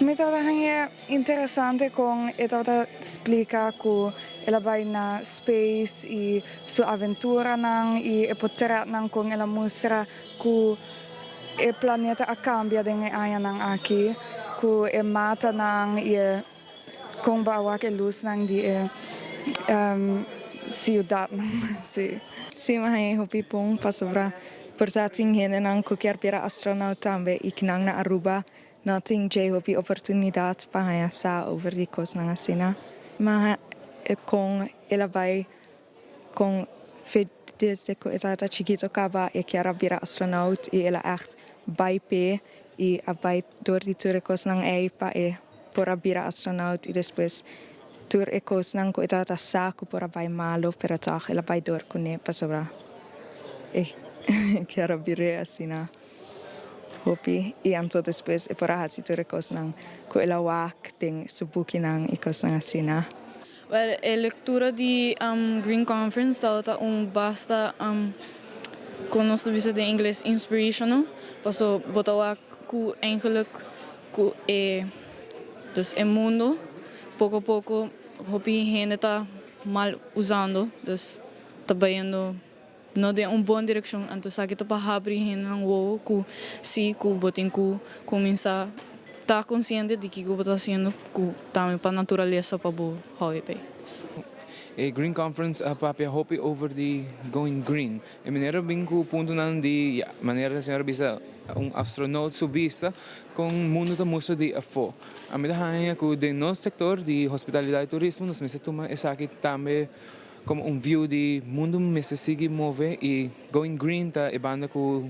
Mi tabata haña interesante con e tabata splica cu el a bay na space y su aventuranan y e potretnan con el a mustra cu e planeta a cambia den e añanan aki cu e matanan y e con bo a wak e luznan di e ciudadnan si. Sí, mi haña hopi bon pasobra por ta tin hendenan cu kier bira astronaut tambe y kinan na Aruba no tin dje hopi oportunidad pa haña sa over di cosnan asina. Ma con el a bay con fe desde cu e tabata chikito caba e kier a bira astronaut y el a echt bay p'e y a bay door di tur e cosnan ey pa e por a bira astronaut y despues tur e cosnan cu e tabata sa cu por a bay malo, pero toch el a bay door cune pasobra e kier a bir'e asina hopi y anto despues e por a haci tur e cosnan cu el a wak den su bukinan y cosnan asina. Wel, e lectura di Green Conference tabata un basta, con nos ta bisa den ingles, inspirational, paso bo ta wak cu eigenlijk cu e, dus e mundo poco poco hopi hende ta mal usando, dus ta bayendo no den un bon direccion. Anto esaki ta pa habri hendenan wowo cu si cu bo tin cu cuminsa ta consciente di kico bo ta haciendo cu tambe pa naturalesa pa bo hou bay. E Green Conference a papia hopi over di going green. E manera bin cu puntonan di, ja, manera señora bisa, un astronaut su bista con mundo ta mustra di afo. Ami ta haña cu den nos sector di hospitalidad y turismo nos mester tuma esaki tambe como un view di mundo mester sigui move y going green ta e banda cu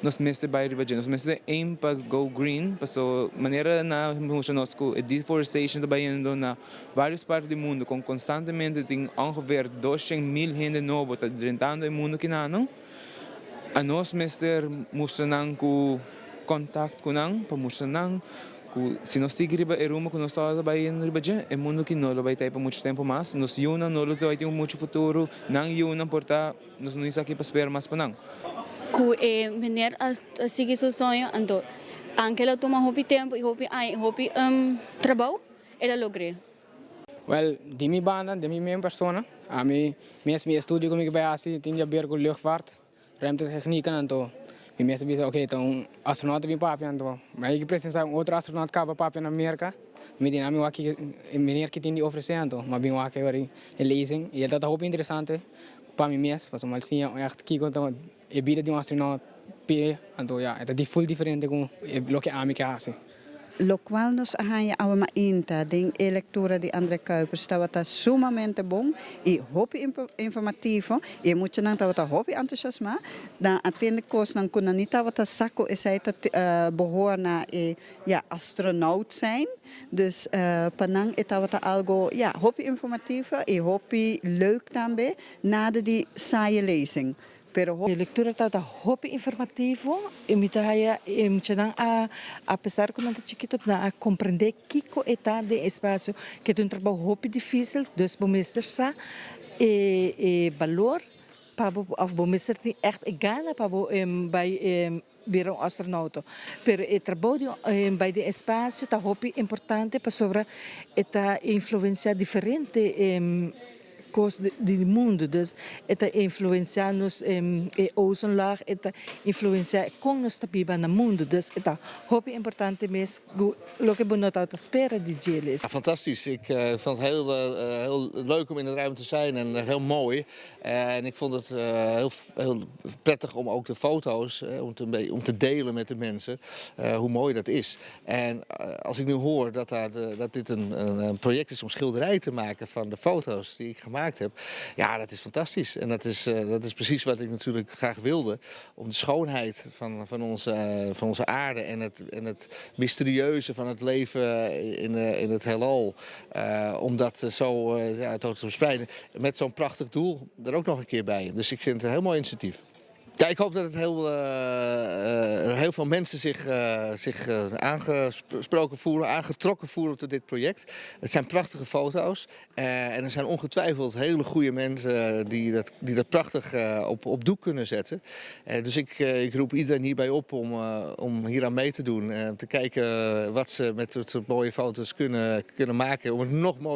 nos mester bay riba dje. Nos mester aim pa go green paso manera na mustra nos cu e deforestation ta bayendo na varios parti di mundo con constantemente tin ongeveer 200.000 hende nobo ta drentando e mundo kinanan. A nos mester mustra nan cu contact cu nan pa mustra nan cu si nos sigui riba e rumbo cu nos tabata bay riba dje, e mundo aki no lo bay ta pa mucho tempo mas. Nos yiunan no lo bay tin mucho futuro, nan yiunan por ta nos no esaki pa spera mas pa nan. Cu e meneer a sigui su soño, anto aunke el a tuma hopi tempo y hopi aña y hopi trabou, el a logr'é. Wel, di mi banda, di mi mes persona, ami mes mi estudio cu mi bay haci tin di haber cu luchtvaart, ruimtetechnieken, anto mi mes a bisa ok, ta un astronaut a bin papia, anto mi a presencia un otro astronaut caba papia na Merca, mi di ami wak e meneer ki tin di ofrece, anto mi a bin wak e lezing y el tabata hopi interesante pa mi mes, pasobra mi a siña echt kico ta e bida di un astronaut p'e, anto ya, e ta full diferente cu loke ami ke haci. Locual nos a haña awe mainta den e lectura di André Kuipers tabata sumamente bon y hopi informativo y e muchanan tabata hopi entusiasma. Nan a tende cosnan cu nan ni tabata sa cu esey ta behoor na e, ja, astronaut zijn. Dus pa nan e tabata algo, ja, hopi informativo y hopi leuk tambe, nada di saaie lezing. Pero E lectura tabata hopi informativo y mi ta haya e muchanan a, apesar cu nan ta chikito, nan a comprende kico e ta den espacio, cu ta un trabou hopi dificil, dus bo mester sa e e balor pa bo of bo mester tin echt e gana pa bo bay bira un astronauta. Pero e trabou di bay den espacio ta hopi importante pasobra e ta influencia diferente cos di mundo, dus e ta influencia nos e ozonlaag, e ta influencia con nos ta biba na mundo, dus e ta hopi importante mes cu loke bo no tabata spera di djele. Fantastisch. Ik vond het heel, heel leuk om in de ruimte te zijn en heel mooi. En ik vond het heel, heel prettig om ook de foto's om te delen met de mensen hoe mooi dat is. En als ik nu hoor dat dit een project is om schilderij te maken van de foto's die ik gemaakt heb, ja, dat is fantastisch. En dat is precies wat ik natuurlijk graag wilde. Om de schoonheid van onze aarde en het mysterieuze van het leven in het heelal, om dat zo, ja, te verspreiden. Met zo'n prachtig doel er ook nog een keer bij. Dus ik vind het een heel mooi initiatief. Ja, ik hoop dat het heel veel mensen zich aangesproken voelen, aangetrokken voelen tot dit project. Het zijn prachtige foto's en er zijn ongetwijfeld hele goede mensen die dat prachtig op doek kunnen zetten. Dus ik roep iedereen hierbij op om hier aan mee te doen. Te kijken wat ze met dit soort mooie foto's kunnen maken om het nog mooier